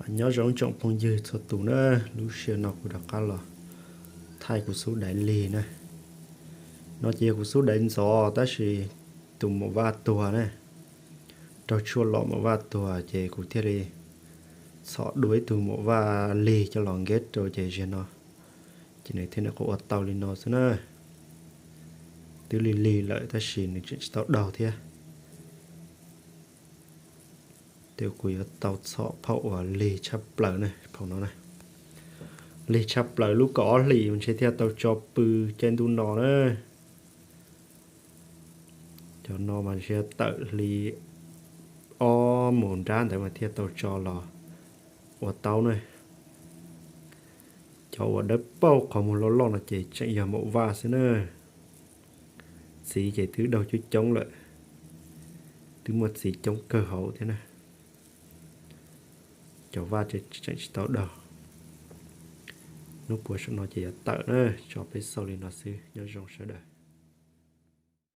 Nyob zoo tsoom phooj ywg txhua tus na, lub sij hawm no kuv rov qab los thaij kuv xub daiv lig na. No ces yog kuv xub daiv ntxov tab sis tus maum vaj tuag na, raug tshuaj los maum vaj tuag ces kuv thiaj li txhom dua ib tug maum vaj lig coj los nkeb rau ces ziag no, ces nws thiaj li qhuav ua tau li no xwb na. Twb lig lig lawm tab sis nws tseem tsis tau daug thiab. Ces kuv yuav tau txhom phau uas lig tshaj plaws na, phau no na. Lig tshaj plaws lub kaum ob hlis mas ntshe thiaj tau tso pw caij ntuj no na. Cov no mas ntshe tawm hli ob mus nrab ntawd mas thiaj tau tso los ua tau na. Cov uas dawb paug qhov muag loj loj no ces tseem yog maum vaj xwb na. Txiv ces twb daug coob coob lawm, twb muaj txiv coob kawg hauv thiab na. Cov vaj tseem tsis tau daug. Hnub puav saum no ces yuav tawm na, tso peb xauj li no xwb, nyob zoo sawv daws.